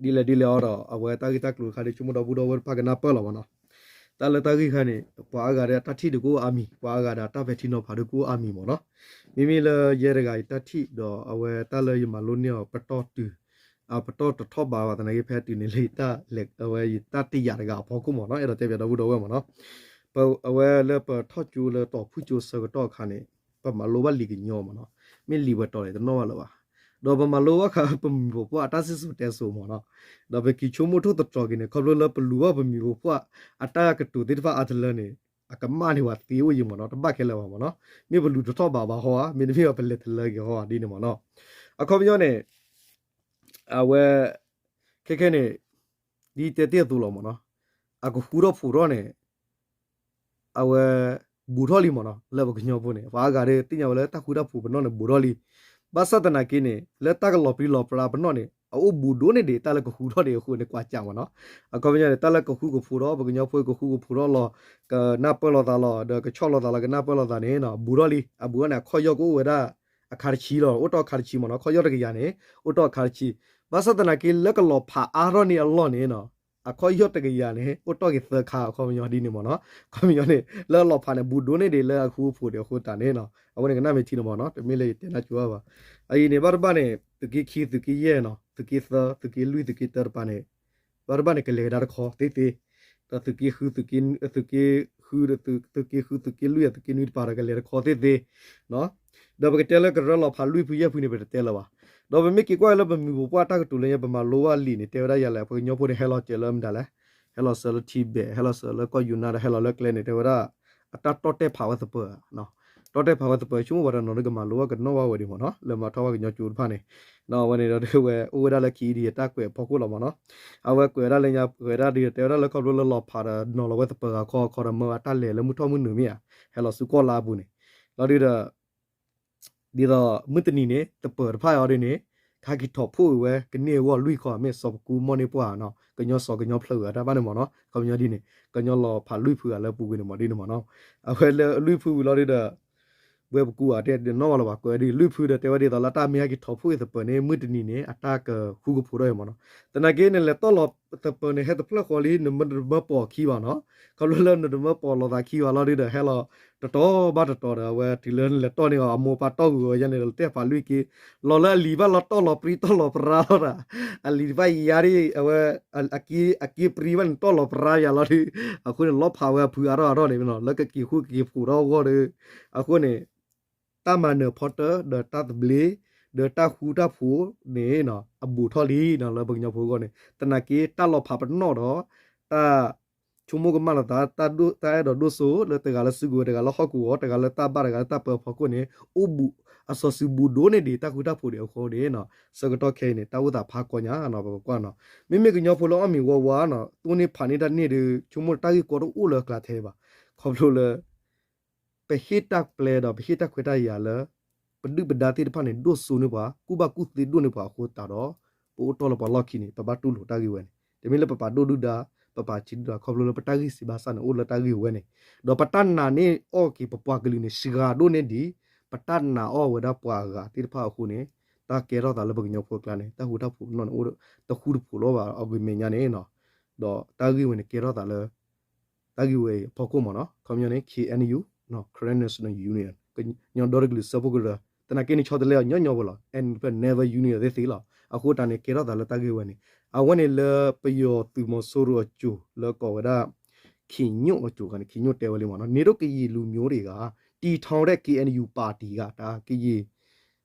ဒ်လဲၣ်ဒ်လဲၣ်အီၤဒီး အဝဲတၢ်ဂ့ၢ်တၢ်ကျိၤတခါဒီး ဆိကမိၣ်ဒီပုၢ်ဒီဝဲၢ်တဖၣ်ကနၢ်ပၢၢ်လီၤမ့ၢ်နီၤ, တၢ်လၢတၢ်ဂ့ၢ်ခါန့ၣ် ပှၤအါဂၤဒီးတၢ်ထံၣ်ဒုးကအိၣ်အါမံၤ, ပှၤအါဂၤဒီးတၢ်ပဲာ်ထံနီၤဖးဒုးကအိၣ်အါမံၤမ့ၢ်နီၤ, မ့မ့ၢ်လၢယဲတဂၤအံၤတၢ်ထံၣ်ဒီး အဝဲတၢ်လၢယမၤလိန့ၢ်အီၤပတီၢ်တုၤ အပတီၢ်တထီၣ်ဘးဘၣ်သနာ်က့ ဖဲတုၤန့ၣ်လၢယတၢ်လဲၤ အဝဲယတၢ်တယာ်တဂၤအဖီခိၣ်မ့ၢ်နီၤ, အဲၣ်ဒိးတဲပၠးဒီပုၢ်ဒီဝဲၢ်မ့ၢ်နီၤ, ပအဝဲလၢပထီၣ်ကၠိလၢတီၤဖုၣ်ကၠိဆၢကတီၢ်အခါန့ၣ် ပမၤလိဘၣ်လံာ်ကညီမ့ၢ်နီၤ, မ့ၢ်လံာ်ပှဲၤတီၤန့ၣ် တနီၣ်ဘၣ်လၢၤဘၣ်, ဒီးပမၤလိဘၣ်ဃးပမိၢ်ပှၢ်အတၢ်စံၣ်စိၤတဲစိၤမ့ၢ်နီၤ, ဒီးပက့ၤဆိကမိၣ်ထိၣ်သတြီၤက့ၤန့ၣ် ခီဖျိလၢပလူၤဘၣ်ပမိၢ်ပှၢ်အတၢ်ကတိၤသ့ၣ်တဖၣ်အါတလၢန့ၣ် အကမၣ်န့ၢ်ပှၤသ့အိၣ်ယံၤမ့ၢ်နီၤ, တဘၣ်ခဲလၢာ်ဘၣ်မ့ၢ်နီၤ, မ့ၢ်ပလူၤတထီၣ်ဘးဘၣ်ဟီဧါ, မ့တမ့ၢ်ပလဲၤတလၢက့ၤဟီဧါဒ်န့ၣ်မ့ၢ်နီၤ, အခီပညီန့ၣ် အဝဲ ခဲခဲန့ၣ် ဒ်တဲတ့ၢ်အသိးလီၤမ့ၢ်နီၤ, အကဃူထီၣ်ဖိးထီၣ်န့ၣ် အဝဲ ဘူးထီၣ်လံမ့ၢ်နီၤ, လၢပကညီဖိန့ၣ် ပှၤအါဂၤဒီးသ့ၣ်ညါဝဲလၢတၢ်ဃူတၢ်ဖိးပနီၣ်န့ၣ် ဘူးထီၣ်လံ, ဘၣ်ဆၣ်သနာ်က့န့ၣ် လၢတၢ်ကလီၤပြံလီၤပြါပနီၣ်န့ၣ် အအိၣ်ဘူးဒိၣ်န့ၢ်ဒံးတၢ်လၢကဃူထီၣ်ဒံးအဃိန့ၣ် ကွၢ်ကၢ်မ့ၢ်နီၤ, အခီပညီန့ၣ် တၢ်လၢကဃူကဖိးထီၣ် ပကညီဖိကဃူကဖိးထီၣ်လီၤ, ကနၢ်ပၢၢ်လိာ်သးလီၤ ဒီးကဆီၣ်လိာ်သးလီၤ ကနၢ်ပၢၢ်လိာ်သးန့ၣ် ဘူးထီၣ်လံ, အဘူးထီၣ်န့ၣ် အခီၣ်ယီၢ်ကအိၣ်ဝဲဒၣ် အခါတဆံလီၤ, အိၣ်တ့ၢ်အခါတဆံမ့ၢ်နီၤ, ခီၣ်ယီၢ်တကယၤန့ၣ် အိၣ်တ့ၢ်အခါတဆံ, ဘၣ်ဆၣ်သနာ်က့ လၢကလီၤဖးအါထီၣ်န့ၢ်အလီၢ်န့ၣ်နီၤ, အခီၣ်ယီၢ်တကယၤန့ၣ် အိၣ်တ့ၢ်က့ၤသၢခါ အခီပညီဒ်န့ၣ်မ့ၢ်နီၤ, အခီပညီန့ၣ် လၢအလီၤဖးန့ၣ် ဘူးဒိၣ်န့ၢ်ဒံးလၢအဃူအဖိးဒံးအဃိသတးန့ၣ်နီၤ, အဝဲန့ၣ်ကနၣ်မ့ၢ်ထံနီၤမ့ၢ်နီၤ, တမ့ၢ်လၢယတဲနၢ်ကၠိဘၣ်ဘၣ်, အအံၤန့ၣ် ဘၣ်တဘၣ်န့ၣ် သုးက့ခံ သုးက့ယဲၢ်နီၤ, သုးက့သၢ သုးက့လွံၢ် သုးက့တၢတပၤန့ၣ် ဘၣ်တဘၣ်န့ၣ် ကလဲၤကဒါတခီသ့သ့, ဒီးသုးက့ဃု သုးက့ဃု သုးက့ဃု သုးက့လွံၢ် သုးက့နွံတပၤဒီးကလဲၤတခီသ့သ့, ဒီးပကတဲလၢကရၢလီၤဖးလွံၢ်ဖုယဲၢ်ဖုန့ၣ် ပတတဲလၢၤဘၣ်, ဒီးပမ့ၢ်က့ၤကွၢ်လၢပမိၢ်ပပှၢ်တၢ်ကတိၤလၢညါ ပမၤလိဘၣ်လံာ်န့ၣ် တဲဝဲဒၣ်ယၤလဲၣ် ပှၤကညီဖိန့ၣ် ဟဲလီၤစၢၤလၢမတၤလဲၣ်, ဟဲလီၤစၢၤလၢထံဘဲၣ် ဟဲလီၤစၢၤလၢကီၢ်ယူနါဒီး ဟဲလီၤလၢကျဲန့ၣ် တဲဝဲဒၣ် အတၢ်တီၣ်တဲၣ်ဖးဝဲသပၢၤဧါ တီၣ်တဲၣ်ဖးဝဲသပၢၤ ဆိကမိၣ်ပှၤတနီၤဒီးကမၤလိဘၣ်ကနီၣ်ဘၣ်ဝဲဒံးမ့ၢ်နီၤ လၢမၤထီၣ်ဘၣ်ကညီကၠိတဖၣ်န့ၣ်, အဝဲန့ၣ်ဒီးဝဲအိၣ်ဝဲဒၣ်လၢခံအံၤဒ်အတၢ်ကွဲးအဖီခိၣ်လီၤမ့ၢ်နီၤ, အဝဲကွဲးဝဲဒၣ်လၢညါ ကွဲးဝဲဒၣ်ဒ်တဲဝဲဒၣ်လၢခီဖျိလၢလီၤဖးဒီးနီၤလီၤဝဲသပၢၤဂၤခီခီဒီး မၢဝဲတၢ်လဲၤလၢမုၢ်ထီၣ်မုၢ်နုာ်မ့ၢ်ဧါ, ဟဲလီၤဆူကီၢ်လါအပူၤန့ၣ်, လီၤဒုးဒီး ဒ်သိးမုၢ်တနံၤန့ၣ် သပၢၤတဖၣ်အံၤဒ်န့ၣ် ကဟဲက့ၤထီၣ်ဖှိၣ်အံၤဝဲ ကန့ၢ်အဂီၢ်လွံၢ်ခီ မ့ၢ်စီၤပကူမီၢ်န့ၢ်ပှၢ်နီၤ ကညီစီၤကညီဖျၢၣ်ဂၤတၢ်ဘၣ်န့ၣ်မ့ၢ်နီၤ ခီပညီဒ်န့ၣ် ကညီလီၤဖးလွံၢ်ဖုဂၤလၢပူၤကွံာ်န့ၣ်မ့ၢ်ဒ်န့ၣ်မ့ၢ်နီၤ, အဝဲလၢလွံၢ်ဖုဝံၤလီၤဒုးဒီး ဝဲပကူအတနီၣ်ဘၣ်လၢၤဘၣ် ကွဲးဒ်လွံၢ်ဖုဒီးတဲဝဲဒ်သိးလၢတၢ်မ့ၢ်ဟဲက့ၤထီၣ်ဖှိၣ်အံၤသပၢၤန့ၣ် မုၢ်တနံၤန့ၣ် အတၢ်ကဃူကဖိးထီၣ်အံၤမ့ၢ်နီၤ, သနာ်က့န့ၣ် လဲၤတီၢ်လီၤ သပၢၤန့ၣ် ဟဲတဖျၢၣ်ဃီလံ နတမၢပိာ်အခံဘၣ်နီၤ. ခီဖျိလၢနတမၢပိာ်လိာ်သးခံဘၣ်လီၤဒုဒီး ဟဲလီၤတတီၤဘၣ်တတီၤဒီး အဝဲတုၤလၢနလဲၤတီၢ်န့ၢ်အီၤ အမိၢ်ပၢ်တီၢ်ဂုာ်အီၤယဲန့ၣ် လီၤတဲာ်ဖးလွံၢ်က့ လီၤလၢအလံၤဘၣ်လီၤတီၢ်လီၤပြံတီၢ်လီၤပြါလီၤဒီး အလံၤတဖၣ်ယါဒ် အဝဲ အက့ပရံဘၣ်န့ၣ် တီၢ်လီၤပြါယၤလီၤဒု အဃိန့ၣ် လီၤဖးဝဲအဖုအါထီၣ်အါထီၣ်န့ၣ် လၢကက့ၤဃူကက့ၤဖိးထီၣ်အဂီၢ်ဒီး အဃိန့ၣ် တၢ်မၤနၢၤဖီတၢၣ် ဒီးတၢ်သဘျ့ ဒီးတၢ်ဃူတၢ်ဖိးန့ၣ် အဘူးထီၣ်လံနီၤ လၢပကညီဖိအဂီၢ်န့ၣ် သနာ်က့ တၢ်လီၤဖးပနီၣ်ဒီး တၢ်ဆိကမိၣ်ကမၣ်လိာ်သး တၢ်အဲၣ်ဒိးဒိၣ်စိ လၢတဂၤလၢစုကဝဲၤ တဂၤလၢဟီၣ်ကဝီၤ တဂၤလၢတၢ်ဘၣ် တဂၤလၢတၢ်ပၢဖီခိၣ်န့ၣ် အိၣ်ဘူး အစီၤစုၤဘူးဒိၣ်န့ၢ်ဒံး တၢ်ဃူတၢ်ဖိးဒံးအဃိန့ၣ် ဆၢကတီၢ်ခဲအံၤန့ၣ် တၢ်အိၣ်သးဖးကီညါနီၤ ပကကွၢ်နီၤ မ့မ့ၢ်ကညီဖိလၢအီၣ်မ့ၤဝါဝါနီၤ တိၢ်န့ၢ်ဖးန့ၢ်တၢ်န့ၢ်ဒီး ဆိကမိၣ်တၢ်ဂ့ၢ်ကီတအိၣ်လၢအကျါထဲဘၣ် ခီဖျိလၢ ပဟ့ၣ်တၢ်ပျဲဒီး ပဟ့ၣ်တၢ်ခွဲးတၢ်ယာ်လၢ ပဒုၣ်ပဒါသ့ၣ်တဖၣ်န့ၣ် ဒိၣ်စိန့ၢ်ပှၤ ကူၣ်ဘၣ်ကူၣ်သ့ဒိၣ်န့ၢ်ပှၤအဃိသတးဒီး ပအိၣ်တီၢ်လၢပှၤလီၢ်ခံန့ၣ် ပဘၣ်တူၢ်လိာ်တၢ်ဂ့ၢ်ဝဲန့ၣ် တမ့ၢ်လၢပပာ်ဒိၣ်ဒုၣ်ဒါ ပပာ်ဆံးဒုၣ်ဒါ ခီဖျိလၢပတၢ်ဂံၢ်စၢ်ဘါစၢ်န့ၣ် အိၣ်လၢတၢ်ဂ့ၢ်ဝဲန့ၣ် ဒီးပတၢ်နာ်န့ၢ်အီၣ်က့ၤပပှၤကလုာ်န့ၣ် စှၤဒိၣ်န့ၢ်ဒံး ပတၢ်နာ်အီၣ်ဝဲဒၣ်ပှၤအဂၤသ့ၣ်တဖၣ်အဃိန့ၣ် တၢ်ကဲထီၣ်သးလၢပကညီဖိအကျါန့ၣ် တၢ်ဃူတၢ်ဖိးပနီၣ်န့ၣ် အိၣ်တဃူတဖိးလီၤဘၣ်အဂ့ၢ်မဲာ်ညါန့ၣ် ဒီးတၢ်ဂ့ၢ်ဝဲန့ၣ် ကဲထီၣ်သးလၢ တၢ်ဂ့ၢ်ဝဲအံၤအဖီခိၣ်မ့ၢ်နီၤ ခီပညီန့ၣ် K N U နီၤ Karen National Union ကညီဒီတကလုာ်စၢဖှိၣ်ကရၢ သနာ်က့န့ၣ်ဆီတလဲအီၤညီညီဖိလီၤ and never union သ့ၣ်သ့ၣ်လီၤ အဃိတၢ်န့ၣ် ကဲထီၣ်သးလၢတၢ်ဂ့ၢ်ဝဲန့ၣ် အဝဲန့ၣ်လၢပယီၤသုးမီၤစိရိၤအစိၤလၢကိးဝဲဒၣ် ခင်ညွန့်အစိၤခါန့ၣ် ခင်ညွန့်တဲဝဲလံမ့ၢ်နီၤ နေတိုးကရင်လူမျိုးတွေက တည်ထောင်တဲ့ K N U ပါတီ က ကရင်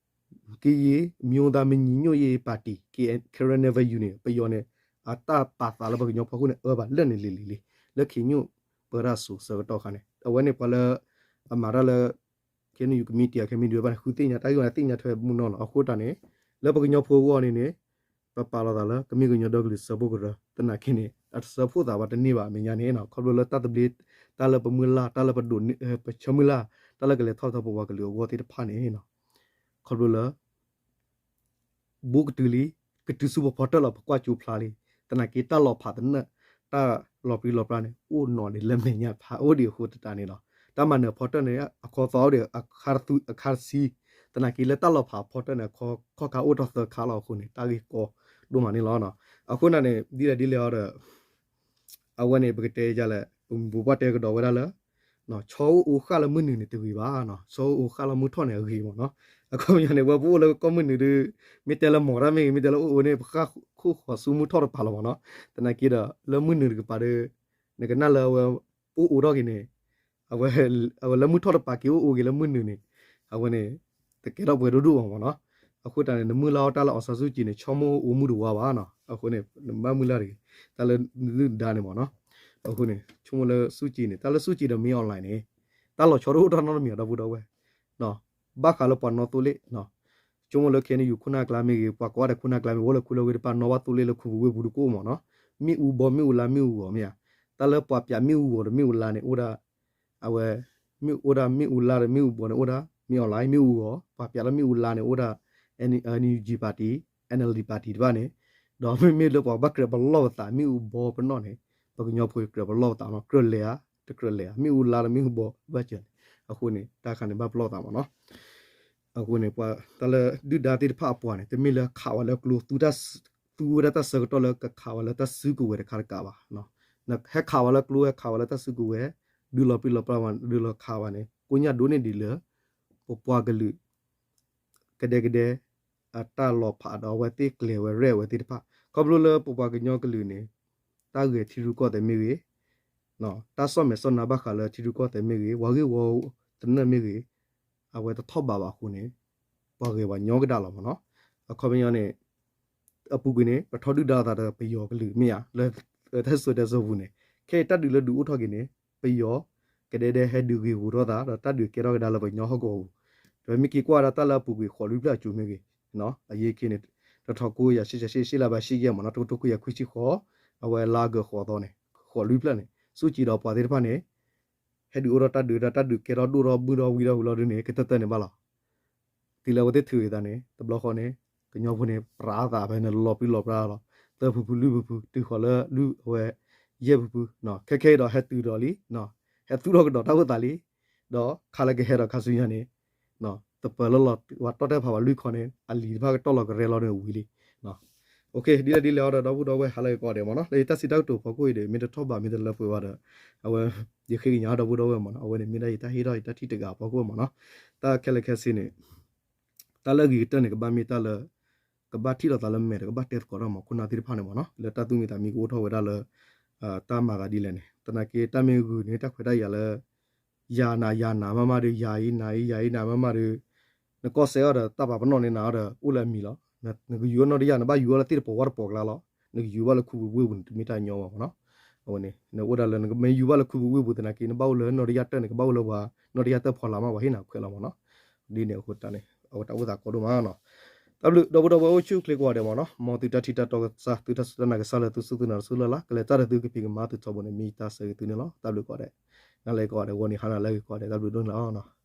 ကရင်မျိုးသားမညီညွတ်ရေးပါတီ Karen Never Union ပယီၤန့ၣ် အတၢ်ပာ်သးလၢပကညီဖီခိၣ်န့ၣ် အၢဘၣ်လၢာ်န့ၣ်လံၤလံၤလံၤ လၢ ခင်ညွန့် ပၢတၢ်စိၤဆၢကတီၢ်ခါန့ၣ် အဝဲန့ၣ်ပှၤလၢ အမၤတၢ်လၢ K N U committee အ committee ဘၣ်န့ၣ် ဃုသ့ၣ်ညါတၢ်ဂ့ၢ်ဝဲန့ၣ် သ့ၣ်ညါထွဲမုၢ်နီၢ်နီၤ အဃိတၢ်န့ၣ် လၢပကညီဖိအဂီၢ်န့ၣ်န့ၣ် ပပာ်လီၤသးလၢ ကမ့ၢ်ကညီဒီကလုာ်စၢဖှိၣ်ကရၢ သနာ်က့န့ၣ် အတစၢဖှိၣ်သးဘၣ်တန့ၢ်ဘၣ်အမဲာ်ညါန့ၣ် ခီဖျိလၢတၢ်သဘျ့ တၢ်လၢပမုၢ်လၢ် တၢ်လၢပဒိးန့ၢ် ပဆၢမုၢ်လၢ် တၢ်လၢကလဲၤထီၣ်ထီပပှၤကလုာ်အဂီၢ်သ့ၣ်တဖၣ်န့ၣ် ခီဖျိလၢ ဘူးကတုၤလံ ကတုၤဆူပဖီတၢၣ်လီၤ ပကွၢ်ကၠိဖျါလံ သနာ်က့တၢ်လီၤဖးသနၢၣ် တၢ်လီၤပြံလီၤပြါန့ၣ် အိၣ်နီၢ်ဒံးလၢမဲာ်ညါဖးအိၣ်ဒံးအဃိသတးန့ၣ်လီၤ. တၢ်မၤနၢၤဖီတၢၣ်န့ၣ် အခီသီအိၣ်ဒံးအခါဆံ သနာ်က့လၢတၢ်လီၤဖးဖီတၢၣ်န့ၣ် ခီခါအိၣ်ထီၣ်သၢခါလီၤအဃိန့ၣ် တၢ်ဂ့ၢ်ကီဒိၣ်မးန့ၣ်လီၤ. အဃိန့ၣ်န့ၣ် ဒ်လဲၣ်ဒ်လဲၣ်အီၤဒီး အဝဲန့ၣ် ပကတဲယလဲၣ် ပမိၢ်ပပၢ်တဲကဒီးဝဲဒၣ်လၢ ဆီအိၣ်အိၣ်ဃၣ်လၢမုၢ်နုာ်န့ၣ်တဂ့ၤဘၣ်, ဆီအိၣ်အိၣ်ဃၣ်လၢမုၢ်ထီၣ်န့ၣ်အဂ့ၤမ့ၢ်နီၤ. အခီပညီန့ၣ် ဝဲပအိၣ်လၢကီၢ်မုၢ်နုာ်ဒီး မ့ၢ်တဲလၢမီၤတၢ်မ့ၢ်ဂ့ၤ မ့ၢ်တဲလၢအိၣ်အိၣ်န့ၣ် ပဃၣ်ခိၣ်ဃီၤဆူမုၢ်ထီၣ်တပၤလီၤမ့ၢ်နီၤ. သနာ်က့ဒီး လၢမုၢ်နုာ်တကပၤဒီး နကနၣ်လၢအဝဲ အိၣ်အိၣ်ထီၣ်က့ၤန့ၣ် အဝဲ အဝဲလၢမုၢ်ထီၣ်တပၤက့ၤအိၣ်အိၣ်က့ၤလၢမုၢ်နုာ်န့ၣ် အဝဲန့ၣ် တကဲထီၣ်ပှဲၤဒိၣ်ဒိၣ်ဘၣ်မ့ၢ်နီၤ. အဃိတၢ်န့ၣ် နမုၢ်လၢ်အီၣ်တၢ်လၢ အောင်ဆန်းစုကြည် န့ၣ် ဆီမိၢ်အိၣ်မုၢ်တဝါဘၣ်နီၤ. အဃိန့ၣ် နဘၣ်မုၢ်လၢ်တဂ့ၤ တၢ်လၢနဒုၣ်ဒါန့ၣ်မ့ၢ်နီၤ. အဃိန့ၣ် ဆိကမိၣ်လၢ စုကြည် န့ၣ် တၢ်လၢ စုကြည် ဒီး မင်းအောင်လှိုင် န့ၣ် တၢ်လီၤဆီတအိၣ်တၢ်နီတမံၤဒီပုၢ်ဒီဝဲၢ် ဘၣ်ဃးလၢပှၤနီၣ်သိလ့ၣ် ဆိကမိၣ်လၢ KNU ခိၣ်နၢ်ကျါမ့ၢ်ဂ့ၤ ပှၤကိးဂၤဒဲးခိၣ်နၢ်ကျါမ့ၢ်ဂ့ၤ အိၣ်လၢခူလၢဝ့ၢ်တဖၣ် နီၣ်ဘၣ်သိလ့ၣ်လၢခူပူၤဝ့ၢ်ပူၤတကိးမ့ၢ်နီၤ. မ့ၣ်အူဘီ မ့ၣ်အူလါ မ့ၣ်အူဂီၤမ့ၢ်ဧါ. တၢ်လၢပှၤပၠးမ့ၣ်အူဂီၤဒီးမ့ၣ်အူလါန့ၣ် အိၣ်ဒၣ် အဝဲ မ့ၣ်အူဒၣ်မ့ၣ်အူလါဒီးမ့ၣ်အူဘီန့ၣ် အိၣ်ဒၣ် မင်းအောင်လှိုင် မ့ၣ်အူဂီၤ, ပှၤပၠးလၢမ့ၣ်အူလါန့ၣ် အိၣ်ဒၣ် NUG party, NLD party တဖၣ်န့ၣ်, ဒီးမ့မ့ၢ်လၢပှၤဘၣ်ကြၢးပလီၢ်ပသး မ့ၣ်အူဘီပနီၣ်န့ၣ် ပကညီဖိကြၢးပလီၢ်ပသးနီၤ, ကြၢးလဲၤဧါ, တကြၢးလဲၤဧါ, မ့ၣ်အူလါဒီးမ့ၣ်အူဘီဘၣ်စၢၤန့ၣ်, အဃိန့ၣ် တၢ်ခါန့ၣ်ဘၣ်ပလီၢ်သးမ့ၢ်နီၤ. အဃိန့ၣ် ပှၤတၢ်လၢဒုၣ်ဒါသ့ၣ်တဖၣ်အပှၤန့ၣ် တမ့ၢ်လၢခးဝဲလၢကျိ သူဝဲဒၣ်တၢ်ဆၢကတီၢ်လၢကခးဝဲလၢတၢ်စုကဝဲၤတခါတကးဘၣ်. ဟဲခးဝဲလၢကျိ ဟဲခးဝဲလၢတၢ်စုကဝဲၤ, ဒုးလီၤပြံလီၤပြါဝဲ ဒုးလီၤခးဝဲန့ၣ် ကိညၣ်ဒိၣ်န့ၢ်ဒံးလၢ ပပှၤကလုာ် ကဒဲကဒဲ အတၢ်လီၤဖးဒီးအဝဲသ့ၣ်ကျဲၤဝဲရဲၣ်ဝဲသ့ၣ်တဖၣ် ခီဖျိလၢပပှၤကညီကလုာ်န့ၣ် တၢ်ဂဲၤထံရူၢ်ကီၢ်သဲးမ့ၢ်ဂ့ၤ, တၢ်ဆီၣ်မဲာ်ဆီၣ်နါဘၣ်ဃးလၢထံရူၢ်ကီၢ်သဲးမ့ၢ်ဂ့ၤ, ဝၤဂ့ၢ်ဝီသနၢၣ်မ့ၢ်ဂ့ၤ, အဝဲတထီၣ်ဘးဘၣ်အဃိန့ၣ် ပှၤဂဲၤပှၤညီကဒါလီၤမ့ၢ်နီၤ. အခီပညီန့ၣ် အပူၤကွံာ်န့ၣ် ပထီၣ်ဒုၣ်ဒါအသးဒီးပယီၤကလုာ်မ့ၢ်ဧါ, လၢတၢ်စိၤတဲစိၤပူၤန့ၣ် ခဲအံၤတၢ်ဒုးလၢဒုးအိၣ်ထီၣ်က့ၤန့ၣ် ပယီၤ ကဒဲဒဲဟဲဒုးဂ့ၤဂူာ်ထီၣ်သး ဒီးတၢ်ဒုးကဲထီၣ်ကဒါလၢပယီၤဟီၣ်ကဝီၤပူၤ, ဒီးမ့ၢ်က့ၤကွၢ်ဒၣ်တၢ်လၢအပူၤကွံာ်ဃိးလွံၢ်ဖျၢၣ်အစိၤမ့ၢ်ဂ့ၤ, အယ့ၢ်ခ့န့ၣ် တထီၣ်ကိးယၤ ရှစ်ဆယ့်ရှစ် ရှစ်လပိုင်း ရှစ်ရက်မ့ၢ်နီၤ, တကထိခွံကယၤခွံဆံဃိး အဝဲလါအီကူးဃိးသီန့ၣ် ဃိးလွံၢ်ဖျၢၣ်န့ၣ် စုကံဒီးပှၤသ့ၣ်တဖၣ်န့ၣ် ဟဲဒုးအိၣ်ထီၣ်တၢ်ဒုးဒီးတၢ်ဒုးကဲထီၣ်ဒိၣ်ထီၣ်ဘုၣ်ထီၣ်ဝံထီၣ်ဝံၤလီၤဒုးန့ၣ် ကတၢၢ်တၢၢ်န့ၣ်ဘၣ်လီၤ. တုၤလၢအဝဲသ့ၣ်ထုးဂ့ၤသးန့ၣ် တဘျီဃီန့ၣ် ကညီဖိန့ၣ် ပြးသးဖဲန့ၣ် လီၤပြံလီၤပြါလီၤ. သၢဖုဖုလွံၢ်ဖုဖု တုၤဃီၤလၢလွံၢ်အဝဲ ယဲၢ်ဖုဖု ခဲခဲအံၤဒီးဟဲတုၤဒီးလံ, ဟဲသူၣ်ထီၣ်ကဒီးတၢ်အိၣ်သးလံ, ဒီးခါလၢကဟဲဒီးခါဆူညါန့ၣ် သပၢၤလၢလီၤဝဲတီၢ်တဲဖးဝဲလွံၢ်ခီန့ၣ် အလံၤတဖၣ်ကတီၢ်လီၤကရဲလီၤန့ၣ်ဝံၤလံ. ဒ်လဲၣ်ဒ်လဲၣ်အံၤဒီး ဒီပုၢ်ဒီဝဲၢ် ဟါလၢအဂ့ၤကိးဂၤဒဲးမ့ၢ်နီၤ, လၢယတၢ်စံးတၢ်ကတိၤဖီခိၣ်အံၤဒီး မ့ၢ်တထီၣ်ဘးမ့ၢ်တလၢပှဲၤဘၣ်ဒီး အဝဲ ယဃ့ကညးဒီပုၢ်ဒီဝဲၢ်မ့ၢ်နီၤ, အဝဲန့ၣ်မ့ၢ်ဒၣ်ယတၢ်ဟ့ၣ်ထီၣ်ယတၢ်ထံၣ်တဂၤအဖီခိၣ်မ့ၢ်နီၤ, တၢ်ခဲလၢာ်ခဲဆ့န့ၣ် တၢ်လၢအဂ့ၤကတၢၢ်န့ၣ် ကဘၣ်မ့ၢ်တၢ်လၢ ကဘၣ်ထံၣ်လိာ်သးလၢမဲာ်ဒီး ကဘၣ်တဲသကိးတၢ်မၤခိၣ်နၢ်သ့ၣ်တဖၣ်န့ၣ်မ့ၢ်နီၤ, လၢတၢ်သူၣ်မံသးမံကအိၣ်ထီၣ်ဝဲဒၣ်လၢ တၢ်မၤသးဒ်လဲၣ်န့ၣ် သနာ်က့တၢ်မ့ၢ်ဂုာ်န့ၣ် တၢ်ခွဲးတၢ်ယာ်လၢ ယၤနၤယၤနၤမးမးဒီး ယၤအံၤနၤအံၤ ယၤအံၤနၤမးမးဒီး နကီၢ်စဲအီၤဒီး တၢ်ပာ်ပနီၣ်န့ၢ်နၤအီၤဒီး အိၣ်လၢအမံၤလီၤ. နကယူၤအီၤနီၢ်တယၢ် နဘၣ်ယူၤအီၤလၢသ့ၣ်တပီၤဝၣ်တပီၤကျါလီၤ. နကယူၤဘၣ်လၢခူပူၤဝ့ၢ်ပူၤန့ၣ် တမ့ၢ်တၢ်ညီဘၣ်မ့ၢ်နီၤ. အဝဲန့ၣ် နအိၣ်ဒၣ်လၢနကမ့ၢ်ယူၤဘၣ်လၢခူပူၤဝ့ၢ်ပူၤသနာ်က့ နဘၣ်အိၣ်လၢနီၢ်တယၢ်တၢၢ်န့ၣ် ကဘၣ်အိၣ်လၢနီၢ်တယၢ်တၢၢ်ဖီလာ်မး ပှၤဟ့ၣ်နၤခွဲးလီၤမ့ၢ်နီၤ. ဒ်န့ၣ်အဃိတၢ်န့ၣ် အဝဲတၢ်အိၣ်သးကီဒိၣ်မးနီၤ. တၢ်ဘျုး ဒီပုၢ်ဒီဝဲၢ်အိၣ်ဆူၣ်အိၣ်ချ့ကိးဂၤဒဲးမ့ၢ်နီၤ, မ်သုတၢ်ထံၣ်တၢ်တီကစၢ် သုတၢ်စူၢ်တၢ်နာ်ကစၢ်လၢသုစူၢ်သုနာ်တစူၢ်လၢ်လၢ် ကလဲၤတၢ်ဒီးသုကဖံးကမၤသုထီဘိန့ၣ် မ့ၢ်တၢ်ဆၢဂ့ၤသုန့ၣ်လီၤ. တၢ်ဘျုးကိးဂၤဒဲး, နၤလၢကိးဂၤဒဲး ဂီၤနံၤဟါနၤလၢအဂ့ၤကိးဂၤဒဲး တၢ်ဘျုးဒိၣ်န့ၣ်လီၤ.